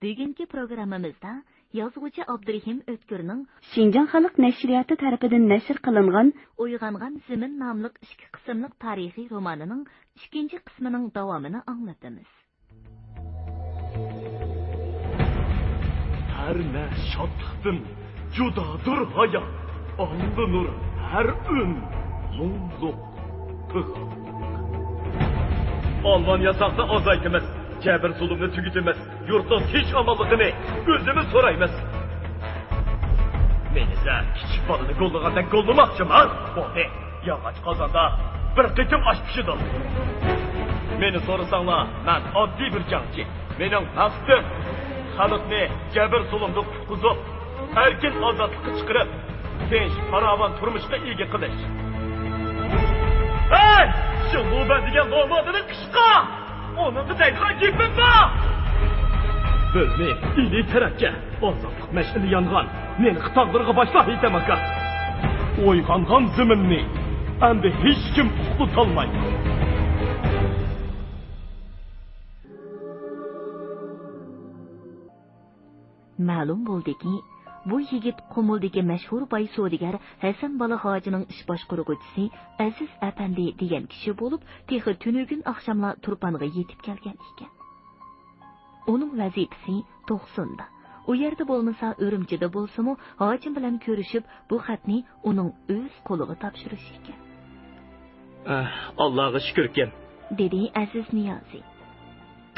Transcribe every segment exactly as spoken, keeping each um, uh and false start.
بۈگۈنكى پروگراممىمىزدا يازغۇچى ئابدۇرېھىم ئۆتكۈرنىڭ شىنجاڭ خەلق نەشرىياتى تەرىپىدىن نەشر قىلىنغان ئويغانغان زېمىن ناملىق ئىككى قىسىملىق تارىخىي رومانىنىڭ ئىككىنچى قىسمىنىڭ داۋامىنى ئاڭلىتىمىز. ھەر نە شادلىقتىن جۇدادۇر ھايات، ئاڭلىنۇر ھەر ئۈن مۇڭلۇق پىغانلىق. ئالۋان ياساقنى ئازايتىمىز، جەبىر-زۇلۇمنى تۈگىتىمىز، يۇرتنىڭ تىنچ-ئامانلىقىنى ئۆزىمىز سورايمىز. مېنى سەن كىچىك بالىنى گوللىغاندەك گوللىماقچىما؟ بولدى، ياغاچ قازاندا بىر قېتىم ئاش پىشىدۇ. مېنى سورىساڭلار، مەن ئاددىي بىر جەڭچى. مېنىڭ مەقسىتىم، خەلقنى جەبىر-زۇلۇمدىن قۇتقۇزۇپ، ئەركىن ئازادلىققا چىقىرىپ، تىنچ، پاراۋان تۇرمۇشقا ئىگە قىلىش. ھەي! شۇڭغۇبەن دېگەن نومۇرنى قىشقا! ئۇنىڭغا دەيدىغان گېپىم بار! بىلمەي، ئىلى تەرەپكە ئازادلىق مەشئىلى يانغان نېنىق تاغلىرىغا باشلا، ھېيتەم ئاكا! ئويغانغان زېمىننى ئەمدى ھېچكىم ئۇخلىتالمايدۇ. مەلۇم بولدىكى، بۇ يىگىت قۇمۇلدىكى مەشھۇر باي سودىگەر ھەسەن بالا ھاجىنىڭ ئىش باشقۇرغۇچىسى ئەزىز ئەپەندى دېگەن كىشى بولۇپ، تېخى تۈنۈگۈن ئاخشاملا تۇرپانغا يېتىپ كەلگەن ئىكەن. ئۇنىڭ ۋەزىپىسى توقسۇندا، ئۇ يەردە بولمىسا ئۈرۈمچىدە بولسىمۇ، ھاجىم بىلەن كۆرۈشۈپ، بۇ خەتنى ئۇنىڭ ئۆز قولىغا تاپشۇرۇش ئىكەن. ئەھ، ئاللاغا شۈكۈركىن، دېدى ئەزىز نىيازى.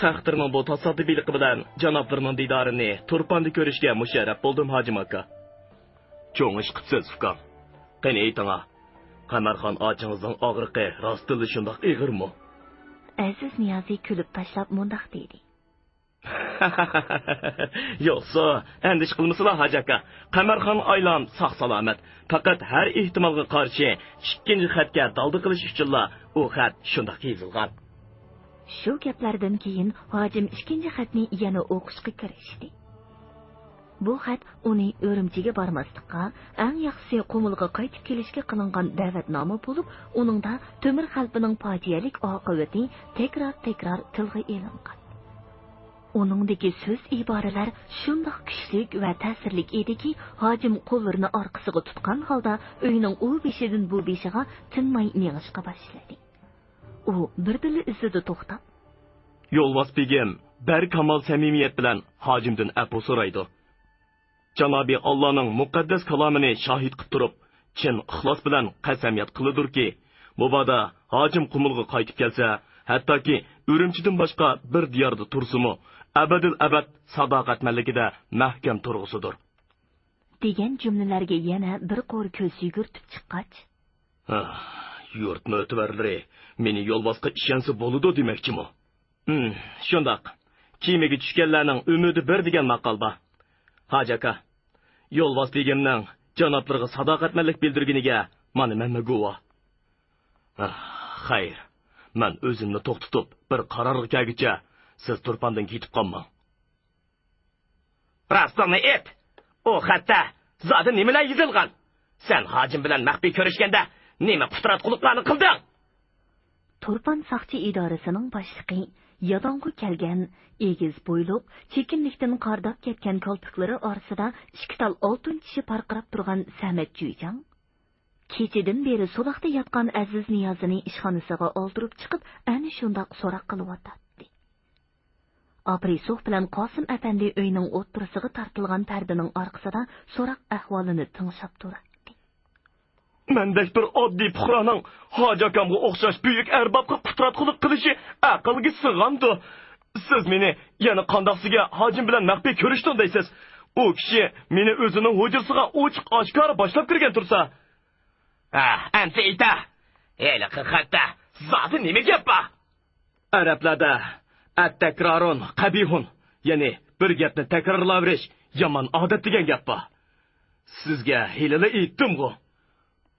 تەقدىرنىڭ بۇ تاسادىپىيلىقى بىلەن جانابلىرىنىڭ دىدارىنى تۇرپاندا كۆرۈشكە مۇشەررەپ بولدۇم، ھاجىم ئاكا. چوڭ ئىش قىپسىز، ئۇكام. قېنى ئېيتىڭا، قەمەرخان ئاچىڭىزنىڭ ئاغرىقى راستتىنلا شۇنداق ئېغىرمۇ؟ ئەزىز نىيازى كۈلۈپ تاشلاپ مۇنداق دېدى. يوقسۇ، ئەندىشە قىلمىسىلا، ھاجى ئاكا. قەمەرخان ئايلام ساق-سالامەت. پەقەت ھەر ئېھتىمالغا قارشى ئىككىنچى خەتكە دالدا قىلىش ئۈچۈنلا ئۇ خەت شۇنداق يېزىلغان. شۇ گەپلەردىن كېيىن ھاجىم ئىككىنچى خەتنى يەنە ئوقۇشقا كىرىشتى. بۇ خەت ئۇنى ئۈرۈمچىگە بارماسلىققا، ئەڭ ياخشىسى قۇمۇلغا قايتىپ كېلىشكە قىلىنغان دەۋەتنامە بولۇپ، ئۇنىڭدا تۆمۈر خەلپىنىڭ پاجىئەلىك ئاقىۋىتى تەكرار-تەكرار تىلغا ئېلىنغان. ئۇنىڭدىكى سۆز-ئىبارىلەر شۇنداق كۈچلۈك ۋە تەسىرلىك ئىدىكى، ھاجىم قوللىرىنى ئارقىسىغا تۇتقان ھالدا ئۆينىڭ ئۇ بېشىدىن بۇ بېشىغا تىنماي مېڭىشقا باشلىدى. ئۇ بىردىنلا ئىزىدا توختاپ، يولۋاس بېگىم بەركامال سەمىمىيەت بىلەن ھاجىمدىن ئەپۇ سورايدۇ. جانابى ئاللانىڭ مۇقەددەس كالامىنى شاھىت قىلىپ تۇرۇپ، چىن ئىخلاس بىلەن قەسەمياد قىلىدۇكى، مۇبادا ھاجىم قۇمۇلغا قايتىپ كەلسە، ھەتتاكى ئۈرۈمچىدىن باشقا بىر دىياردا تۇرسىمۇ، ئەبەدىل ئەبەد ساداقەتمەنلىكىدە مەھكەم تۇرغۇسىدۇر. دېگەن جۈملىلەرگە يەنە بىر قۇر كۆز يۈگۈرتۈپ چىققاچ، ھە، يۇرت مۆتىۋەرلىرى مېنى يولۋاسقا ئىشەنسە بولىدۇ دېمەكچىمۇ؟ ھىم، شۇنداق. كېمىگە چۈشكەنلەرنىڭ ئۈمىدى بىر دېگەن ماقال بار. ھاجى ئاكا، يولۋاس بېگىمنىڭ جانابلىرىغا ساداقەتمەنلىك بىلدۈرگىنىگە مانا مەنمۇ گۇۋاھ. ئاھ، خەير، مەن ئۆزۈمنى توختىتىپ بىر قارارغا كەلگۈچە سىز تۇرپاندىن كېتىپ قالماڭ. راستىڭنى ئېيت، ئۇ خەتتە زادى نېمىلەر يېزىلغان؟ سەن ھاجىم بىلەن مەخپىي كۆرۈشكەندە نېمە قۇتراتقۇلۇقلارنى قىلدىڭ؟ تۇرپان ساقچى ئىدارىسىنىڭ باشلىقى، ياداڭغۇ كەلگەن، ئېگىز بويلۇق، چېكىملىكتىن قارىداپ كەتكەن كالپۇكلىرى ئارىسىدا ئىككى تال ئالتۇن چىشى پارقىراپ تۇرغان سەمەت جۈيجاڭ، كېچىدىن بېرى سولاقتا ياتقان ئەزىز نىيازىنى ئىشخانىسىغا ئالدۇرۇپ چىقىپ، ئەنە شۇنداق سوراق قىلىۋاتاتتى. ئاپرىسوف بىلەن قاسىم ئەپەندى ئۆينىڭ ئوتتۇرىسىغا تارتىلغان پەردىنىڭ ئارقىسىدا سوراق ئەھۋالىنى تىڭشاپ تۇراتتى. مەندەك بىر ئاددىي پۇقرانىڭ ھاجى ئاكامغا ئوخشاش بۈيۈك ئەربابقا قۇتراتقۇلۇق قىلىشى ئەقىلگە سىغامدۇ؟ سىز مېنى يەنە قانداقسىگە ھاجىم بىلەن مەخپىي كۆرۈشتۈڭ دەيسىز؟ ئۇ كىشى مېنى ئۆزىنىڭ ھۇجرىسىغا ئوچۇق ئاشكارا باشلاپ كىرگەن تۇرسا. ھە، ئەمسە ئېيتە، ھېلىقى خەتتە زادى نېمە گەپ بار؟ ئەرەبلەردە ئەتتەكرارۇن قەبىھۇن، يەنى بىر گەپنى تەكرارلاۋېرىش يامان ئادەت دېگەن گەپ بار. سىزگە ھېلىلا ئېيتتىمغۇ.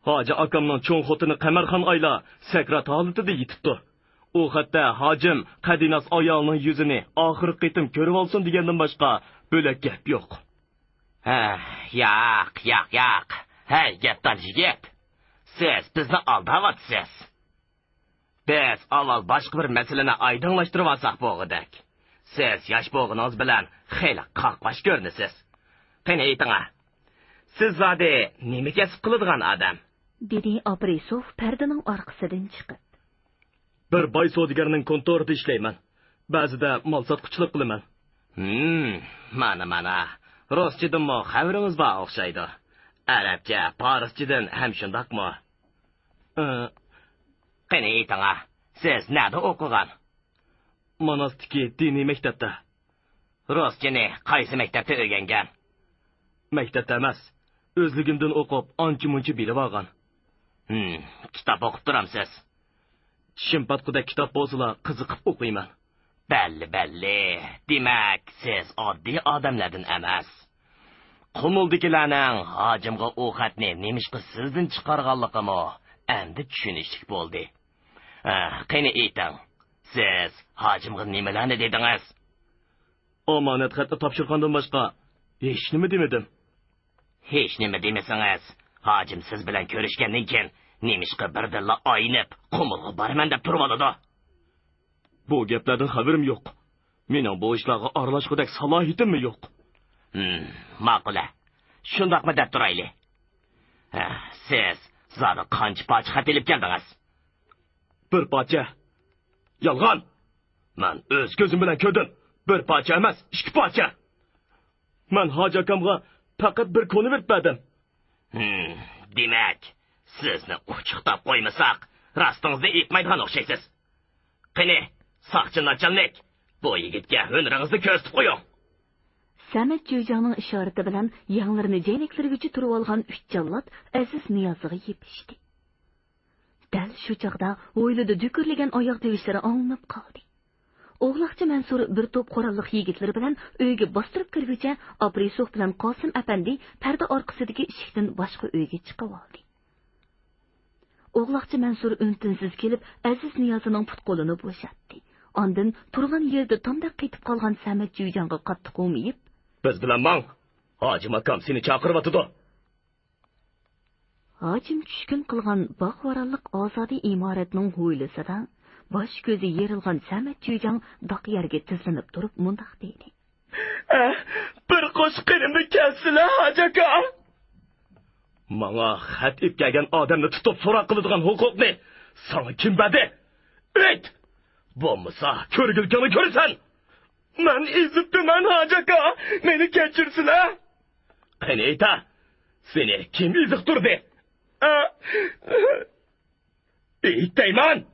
ھاجى ئاكامنىڭ چوڭ خوتۇنى قەمەرخان ئايلا سەكرات ھالىتىدە يېتىپتۇ. ئۇ خەتتە ھاجىم قەدىناس ئايالىنىڭ يۈزىنى ئاخىرقى قېتىم كۆرۈۋالسۇن دېگەندىن باشقا بۆلەك گەپ يوق. ھە، ياق، ياق، ياق. ھەي، گەپدان يىگىت! سىز بىزنى ئالداۋاتىسىز. بىز ئاۋۋال باشقا بىر مەسىلىنى ئايدىڭلاشتۇرۇۋالساق بولغۇدەك. سىز ياش بولغىنىڭىز بىلەن خېلى قاقباش كۆرۈنىسىز. قېنى ئېيتىڭا، سىز زادى نېمە كەسىپ قىلىدىغان ئادەم؟ دېدى ئابرىسوف پەردىنىڭ ئارقىسىدىن چىقىپ. بىر باي سودىگەرنىڭ كونتورىدا ئىشلەيمەن. بەزىدە مال ساتقۇچىلىق قىلىمەن. ھىم، مانا، مانا. رۇسچىدىنمۇ خەۋىرىڭىز بار ئوخشايدۇ. ئەرەبچە، پارسچىدىن ھەم شۇنداقمۇ؟ ئى. قېنى ئېيتىڭا، سىز نەدە ئوقۇغان؟ ماناستىكى دىنىي مەكتەپتە. رۇسچىنى قايسى مەكتەپتە ئۆگەنگەن؟ مەكتەپتە ئەمەس، ئۆزلۈكۈمدىن ئوقۇپ، ئانچە-مۇنچە بىلىۋالغان. ھىم، كىتاب ئوقۇپ تۇرامسىز؟ چىشىم پاتقۇدەك كىتاب بولسىلا، قىزىقىپ ئوقۇيمەن. بەللى، بەللى. دېمەك، سىز ئاددىي ئادەملەردىن ئەمەس. قۇمۇلدىكىلەرنىڭ ھاجىمغا ئۇ خەتنى نېمىشقا سىزدىن چىقارغانلىقىمۇ ئەمدى چۈشىنىشلىك بولدى. ھە، قېنى ئېيتىڭ، سىز ھاجىمغا نېمىلەرنى دېدىڭىز؟ ئامانەت خەتنى تاپشۇرغاندىن باشقا ھېچنېمە دېمىدىم. ھېچنېمە دېمىسىڭىز، ھاجىم سىز بىلەن كۆرۈشكەندىن كېيىن نېمىشقا بىردىنلا ئاينىپ، قۇمۇلغا بارىمەن دەپ تۇرۇۋالىدۇ؟ بۇ گەپلەردىن خەۋىرىم يوق. مېنىڭ بۇ ئىشلارغا ئارىلاشقۇدەك سالاھىيىتىممۇ يوق. ھىم، ماقۇلە. شۇنداقمۇ دەپ تۇرايلى. ھە، سىز زادى قانچە پارچە خەت ئېلىپ كەلدىڭىز؟ بىر پارچە. يالغان! مەن ئۆز كۆزۈم بىلەن كۆردۈم. بىر پارچە ئەمەس، ئىككى پارچە. مەن ھاجى ئاكامغا پەقەت بىر كونۋېرت بەردىم. ھىم، دېمەك، سىزنى ئوچۇقلاپ قويمىساق، راستىڭىزنى ئېيتمايدىغان ئوخشايسىز. قېنى، ساقچى ناچالنىك، بۇ يىگىتكە ھۈنىرىڭىزنى كۆرسىتىپ قويۇڭ. سەمەت جۈيجاڭنىڭ ئىشارىتى بىلەن يەڭلىرىنى جەينەكلىرىگىچە تۈرۈۋالغان ئۈچ جاللات ئەزىز نىيازىغا يېپىشتى. دەل شۇ چاغدا ھويلىدا دۈكۈرلىگەن ئاياغ تىۋىشلىرى ئاڭلىنىپ قالدى. ئوغلاقچى مەنسۇر بىر توپ قوراللىق يىگىتلىرى بىلەن ئۆيگە باستۇرۇپ كىرگۈچە، ئابرىسوف بىلەن قاسىم ئەپەندى پەردە ئارقىسىدىكى ئىشىكتىن باشقا ئۆيگە چىقىۋالدى. ئوغلاقچى مەنسۇر ئۈن-تىنسىز كېلىپ، ئەزىز نىيازىنىڭ پۇت-قولىنى بوشاتتى. ئاندىن تۇرغان يېرىدە تامدەك قېتىپ قالغان سەمەت جۈيجاڭغا قاتتىق ھومىيىپ، بىز بىلەن ماڭ! ھاجىم ئاكام سېنى چاقىرىۋاتىدۇ! ھاجىم چۈشكۈن قىلغان باغ-ۋارانلىق ئازادە ئىمارەتنىڭ ھويلىسىدا باش-كۆزى يېرىلغان سەمەت جۈيجاڭ داق يەرگە تىزلىنىپ تۇرۇپ مۇنداق دېدى. ئە، بىر قوشقىنىمنى كەلسىلە، ھاجى ئاكا! ماڭا خەت ئېلىپ كەلگەن ئادەمنى تۇتۇپ سوراق قىلىدىغان ھوقۇقنى ساڭا كىم بەردى؟ ئېيت! بولمىسا كۆرگۈلۈكۈڭنى كۆرىسەن! مەن ئېزىپتىمەن، ھاجى ئاكا! مېنى كەچۈرسىلە! قېنى ئېيت-ە! سېنى كىم ئېزىقتۇردى؟ ئە، ئېيت دەيمەن!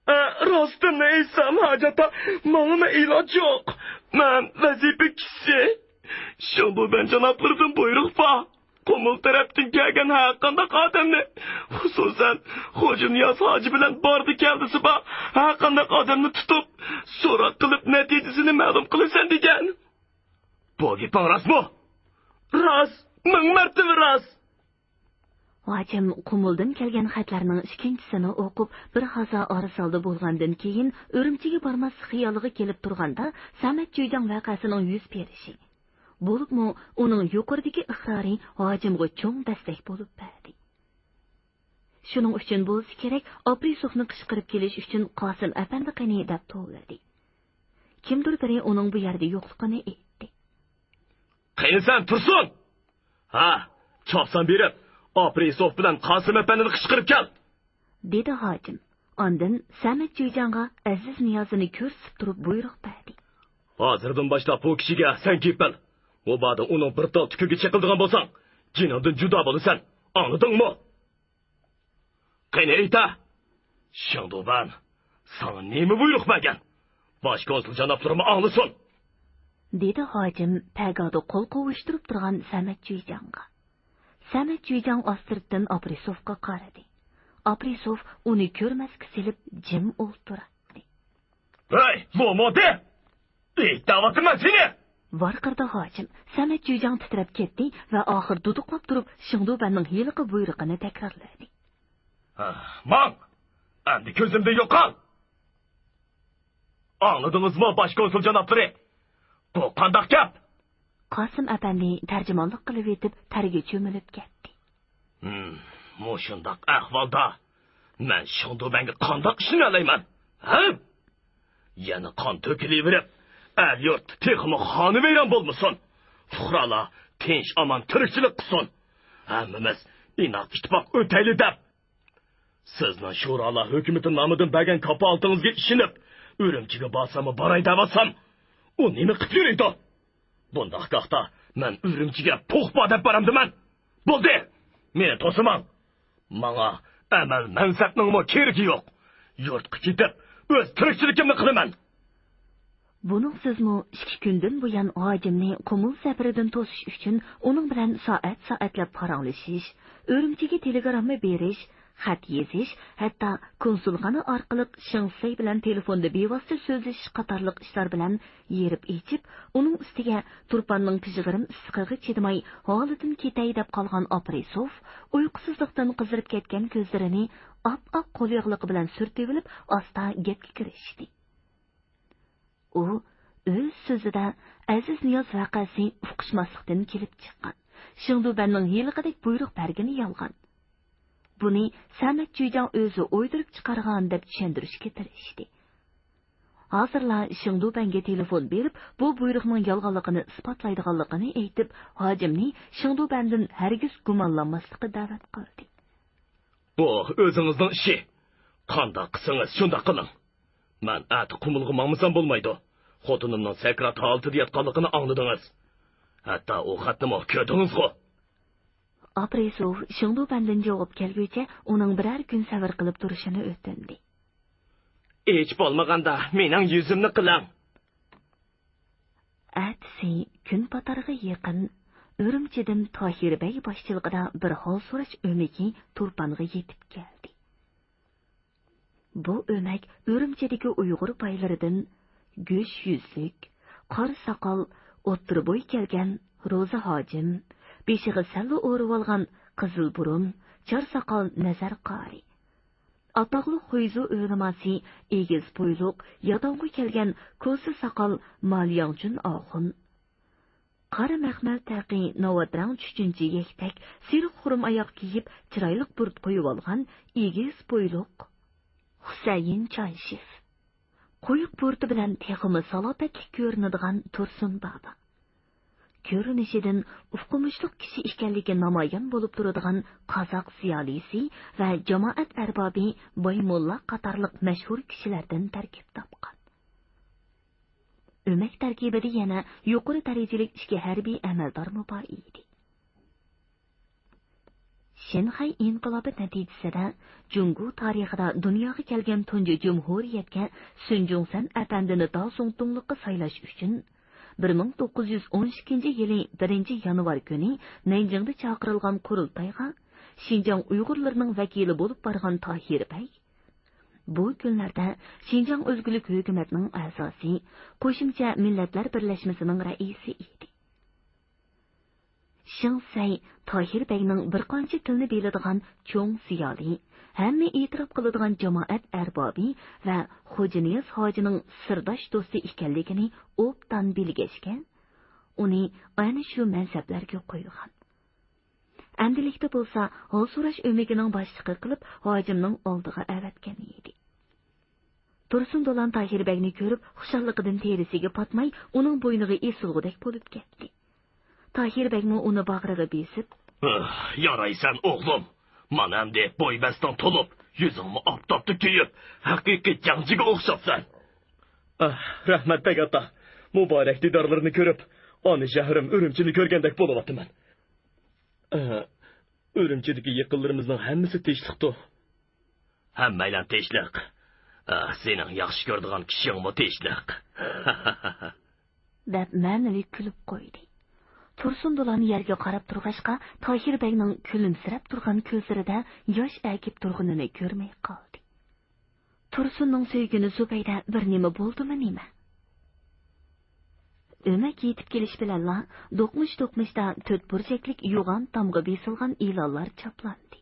ئە، راستىمنى ئېيتسام، ھاجى ئاكا، ماڭىمۇ ئىلاج يوق. مەن ۋەزىپە كىشىسى. شېڭدۇبەن جانابلىرىدىن بۇيرۇق بار. قۇمۇل تەرەپتىن كەلگەن ھەرقانداق ئادەمنى، خۇسۇسەن، خوجانىياز ھاجى بىلەن باردى-كەلدىسى بار ھەرقانداق ئادەمنى تۇتۇپ، سوراق قىلىپ، نەتىجىسىنى مەلۇم قىلىسەن دېگەن. بۇ گېپىڭ راستمۇ؟ راست، مىڭ مەرتىۋە راست! ھاجىم قۇمۇلدىن كەلگەن خەتلەرنىڭ ئىككىنچىسىنى ئوقۇپ، بىر ھازا ئارىسالدى بولغاندىن كېيىن، ئۈرۈمچىگە بارماسلىق خىيالىغا كېلىپ تۇرغاندا، سەمەت جۈيجاڭ ۋەقەسىنىڭ يۈز بېرىشى، بولۇپمۇ ئۇنىڭ يۇقىرىدىكى ئىقرارى ھاجىمغا چوڭ دەستەك بولۇپ بەردى. شۇنىڭ ئۈچۈن بولسا كېرەك، ئابرىسوفنى قىچقىرىپ كېلىش ئۈچۈن قاسىم ئەپەندى قېنى دەپ توۋلىدى. كىمدۇر بىرى ئۇنىڭ بۇ يەردە يوقلۇقىنى ئېيتتى. قېنى سەن، تۇرسۇن! ھە، چاپسان بېرىپ، ئابرىسوف بىلەن قاسىم ئەپەندىنى قىچقىرىپ كەل! دېدى ھاجىم. ئاندىن سەمەت جۈيجاڭغا ئەزىز نىيازىنى كۆرسىتىپ تۇرۇپ بۇيرۇق بەردى. ھازىردىن باشلاپ بۇ كىشىگە سەن كېپىل. مۇبادا ئۇنىڭ بىر تال تۈكىگە چېقىلىدىغان بولساڭ، جېنىڭدىن جۇدا بولىسەن. ئاڭلىدىڭمۇ؟ قېنى ئېيتە! شېڭدۇبەن ساڭا نېمە بۇيرۇق بەرگەن؟ باش كونسۇل جانابلىرىمۇ ئاڭلىسۇن! دېدى ھاجىم پەگادا قول قوۋۇشتۇرۇپ تۇرغان سەمەت جۈيجاڭغا. سەمەت جۈيجاڭ ئاستىرتتىن ئابرىسوفقا قارىدى. ئابرىسوف ئۇنى كۆرمەسكە سېلىپ جىم ئولتۇراتتى. ھەي، لوموتى! ئېيت دەۋاتىمەن سېنى! ۋارقىرىدى ھاجىم. سەمەت جۈيجاڭ تىترەپ كەتتى ۋە ئاخىر دۇدۇقلاپ تۇرۇپ شېڭدۇبەننىڭ ھېلىقى بۇيرۇقىنى تەكرارلىدى. ھە، ماڭ! ئەمدى كۆزۈمدىن يوقال! ئاڭلىدىڭىزمۇ، باش كونسۇل جانابلىرى؟ بۇ قانداق گەپ؟ قاسىم ئەپەندى تەرجىمانلىق قىلىۋېتىپ تەرگە چۆمۈلۈپ كەتتى. ھىم، مۇشۇنداق ئەھۋالدا مەن شېڭدۇبەنگە قانداق ئىشىنەلەيمەن؟ ھە؟ يەنە قان تۆكۈلۈۋېرىپ، ئەل-يۇرت تېخىمۇ خانىۋەيران بولمىسۇن. پۇقرالار تىنچ-ئامان تىرىكچىلىك قىلسۇن. ھەممىمىز ئىناق-ئىتتىپاق ئۆتەيلى دەپ، سىزنىڭ شورالار ھۆكۈمىتى نامىدىن بەرگەن كاپالىتىڭىزگە ئىشىنىپ، ئۈرۈمچىگە بارساممۇ باراي دەۋاتسام، ئۇ نېمە قىلىپ يۈرىدۇ؟ بۇنداق ھالدا مەن ئۈرۈمچىگە پوق بار دەپ بارامدىمەن؟ بولدى! مېنى توسىماڭ! ماڭا ئەمەل-مەنسەپنىڭمۇ كېرىكى يوق. يۇرتقا كېتىپ، ئۆز تىرىكچىلىكىمنى قىلىمەن. بۇنىڭسىزمۇ ئىككى كۈندىن بۇيان ھاجىمنى قۇمۇل سەپىرىدىن توسۇش ئۈچۈن ئۇنىڭ بىلەن سائەت-سائەتلەپ پاراڭلىشىش، ئۈرۈمچىگە تېلېگرامما بېرىش، خەت يېزىش، ھەتتا كونسۇلخانا ئارقىلىق شېڭ سەي بىلەن تېلېفوندا بىۋاسىتە سۆزلىشىش قاتارلىق ئىشلار بىلەن يېرىپ-ئېچىپ، ئۇنىڭ ئۈستىگە تۇرپاننىڭ پىژغىرىم ئىسسىقىغا چىدىماي، ھالىتىم كېتەي دەپ قالغان ئاپرېسوف ئۇيقۇسىزلىقتىن قىزىرىپ كەتكەن كۆزلىرىنى ئاپئاق قول ياغلىقى بىلەن سۈرتۈۋېلىپ، ئاستا گەپكە كىرىشتى. ئۇ ئۆز سۆزىدە ئەزىز نىياز ۋەقەسى ئۇقۇشماسلىقتىن كېلىپ چىققان، شېڭدۇبەننىڭ ھېلىقىدەك بۇيرۇق بەرگىنى يالغان. بۇنى سەمەت جۈيجاڭ ئۆزى ئويدۇرۇپ چىقارغان دەپ چۈشەندۈرۈشكە تىرىشتى. ھازىرلا شېڭدۇبەنگە تېلېفون بېرىپ، بۇ بۇيرۇقنىڭ يالغانلىقىنى ئىسپاتلايدىغانلىقىنى ئېيتىپ، ھاجىمنى شېڭدۇبەندىن ھەرگىز گۇمانلانماسلىققا دەۋەت قىلدى. بۇ ئۆزىڭىزنىڭ ئىشى. قانداق قىلسىڭىز، شۇنداق قىلىڭ. مەن ئەتە قۇمۇلغا ماڭمىسام بولمايدۇ. خوتۇنۇمنىڭ سەكرات ھالىتىدە ياتقانلىقىنى ئاڭلىدىڭىز. ھەتتا ئۇ خەتنىمۇ كۆردىڭىزغۇ؟ ئاپرېسوف شېڭدۇبەندىن جاۋاب كەلگۈچە ئۇنىڭ بىرەر كۈن سەۋر قىلىپ تۇرۇشىنى ئۆتۈندى. ھېچ بولمىغاندا مېنىڭ يۈزۈمنى قىلىڭ. ئەتىسى كۈن پاتارغا يېقىن ئۈرۈمچىدىن تاھىر بەگ باشچىلىقىدا بىر ھال سوراش ئۆمىكى تۇرپانغا يېتىپ كەلدى. بۇ ئۆمەك ئۈرۈمچىدىكى ئۇيغۇر بايلىرىدىن گۆش يۈزلۈك، قارا ساقال، ئوتتۇرا بوي كەلگەن روزى ھاجىم، بېشىغا سەللا ئورىۋالغان قىزىل بۇرۇن، چار ساقال نەزەر قارى، ئاتاقلىق خۇيزۇ ئۆلىماسى ئېگىز بويلۇق، ياداڭغۇ كەلگەن كوسا ساقال مالياڭجۈن ئاخۇن، قارا مەخمەل تەقى ناۋات رەڭ چۈچۈنچە يەكتەك سېرىق خۇرۇم ئاياغ كىيىپ، چىرايلىق بۇرۇت قويۇۋالغان ئېگىز بويلۇق خۇسەيىن چايشېف، قويۇق بۇرۇتى بىلەن تېخىمۇ سالاپەتلىك كۆرۈنىدىغان تۇرسۇن بابا. كۆرۈنۈشىدىن ئوقۇمۇشلۇق كىشى ئىكەنلىكى نامايان بولۇپ تۇرىدىغان قازاق زىيالىيسى ۋە جامائەت ئەربابى باي موللا قاتارلىق مەشھۇر كىشىلەردىن تەركىب تاپقان. ئۆمەك تەركىبىدە يەنە يۇقىرى دەرىجىلىك ئىككى ھەربىي ئەمەلدارمۇ بار ئىدى. شىنخەي ئىنقىلابى نەتىجىسىدە جۇڭگو تارىخىدا دۇنياغا كەلگەن تۇنجى جۇمھۇرىيەتكە سۈن جۇڭسەن ئەپەندىنى داۋ زۇڭتۇڭلۇققا سايلاش ئۈچۈن بىر مىڭ توققۇز يۈز ئون ئىككىنچى يىلى بىرىنچى يانۋار كۈنى نەنجىڭدە چاقىرىلغان قۇرۇلتايغا شىنجاڭ ئۇيغۇرلىرىنىڭ ۋەكىلى بولۇپ بارغان تاھىر بەگ، بۇ كۈنلەردە شىنجاڭ ئۆزگىلىك ھۆكۈمەتنىڭ ئەزاسى، قوشۇمچە مىللەتلەر بىرلەشمىسىنىڭ رەئىسى ئىدى. شېڭ سەي تاھىر بەگنىڭ بىر قانچە تىلنى بىلىدىغان چوڭ زىيالىي، ھەممە ئېتىراپ قىلىدىغان جامائەت ئەربابى ۋە خوجانىياز ھاجىنىڭ سىرداش دوستى ئىكەنلىكىنى ئوبدان بىلگەچكە، ئۇنى ئەنە شۇ مەنسەپلەرگە قويغان. ئەمدىلىكتە بولسا ھال سوراش ئۆمىكىنىڭ باشلىقى قىلىپ ھاجىمنىڭ ئالدىغا ئەۋەتكەن ئىدى. تۇرسۇن دولان تاھىر بەگنى كۆرۈپ خۇشاللىقىدىن تېرىسىگە پاتماي ئۇنىڭ بوينىغا ئېسىلغۇدەك بولۇپ كەتتى. تاھىر بەگمۇ ئۇنى باغرىغا بېسىپ، ئاھ، يارايسەن ئوغلۇم. مانا ئەمدى بوي بەستىڭ تولۇپ، يۈزۈڭمۇ ئاپتاپتا كۆيۈپ، ھەقىقىي جەڭچىگە ئوخشاپسەن. ئاھ، رەھمەت بەگ ئاتا. مۇبارەك دىدارلىرىنى كۆرۈپ، ئانا شەھىرىم ئۈرۈمچىنى كۆرگەندەك بولۇۋاتىمەن. ئاھ، ئۈرۈمچىدىكى يېقىنلىرىمىزنىڭ ھەممىسى تىنچلىقتۇ؟ ھەممەيلەن تىنچلىق. ئاھ، سېنىڭ ياخشى كۆرىدىغان كىشىڭمۇ تىنچلىق. دەپ مەنىلىك كۈلۈپ قويدى. تۇرسۇن دولان يەرگە قاراپ تۇرغاچقا، تاھىر بەگنىڭ كۈلۈمسىرەپ تۇرغان كۆزلىرىدە ياش ئەگىپ تۇرغىنىنى كۆرمەي قالدى. تۇرسۇننىڭ سۆيگىنى زۇبەيدە بىر نېمە بولدىمۇ نېمە؟ ئۆمەك يېتىپ كېلىش بىلەنلا دوقمۇش-دوقمۇشتا تۆت بۇرجەكلىك يوغان تامغا بېسىلغان ئېلانلار چاپلاندى.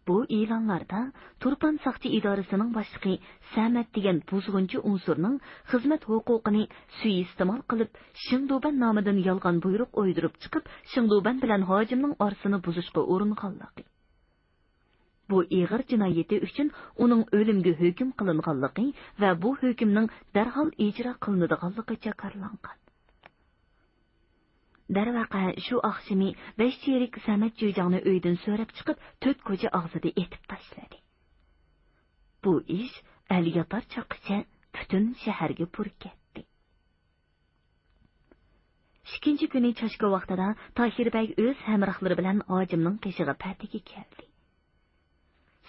بۇ ئېلانلاردا تۇرپان ساقچى ئىدارىسىنىڭ باشلىقى سەمەت دېگەن بۇزغۇنچى ئۇنسۇرنىڭ خىزمەت ھوقۇقىنى سۇيىئىستېمال قىلىپ، شېڭدۇبەن نامىدىن يالغان بۇيرۇق ئويدۇرۇپ چىقىپ، شېڭدۇبەن بىلەن ھاجىمنىڭ ئارىسىنى بۇزۇشقا ئۇرۇنغانلىقى. بۇ ئېغىر جىنايىتى ئۈچۈن ئۇنىڭ ئۆلۈمگە ھۆكۈم قىلىنغانلىقى ۋە بۇ ھۆكۈمنىڭ دەرھال ئىجرا قىلىنىدىغانلىقى جاكارلانغان. دەرۋەقە، شۇ ئاخشىمى بەش چېرىك سەمەت جۈيجاڭنى ئۆيدىن سۆرەپ چىقىپ، تۆت كوچا ئاغزىدا ئېتىپ تاشلىدى. بۇ ئىش ئەل ياتار چاغقىچە پۈتۈن شەھەرگە پۇر كەتتى. ئىككىنچى كۈنى چاشكا ۋاقتىدا تاھىر بەگ ئۆز ھەمراھلىرى بىلەن ھاجىمنىڭ قېشىغا پەتىگە كەلدى.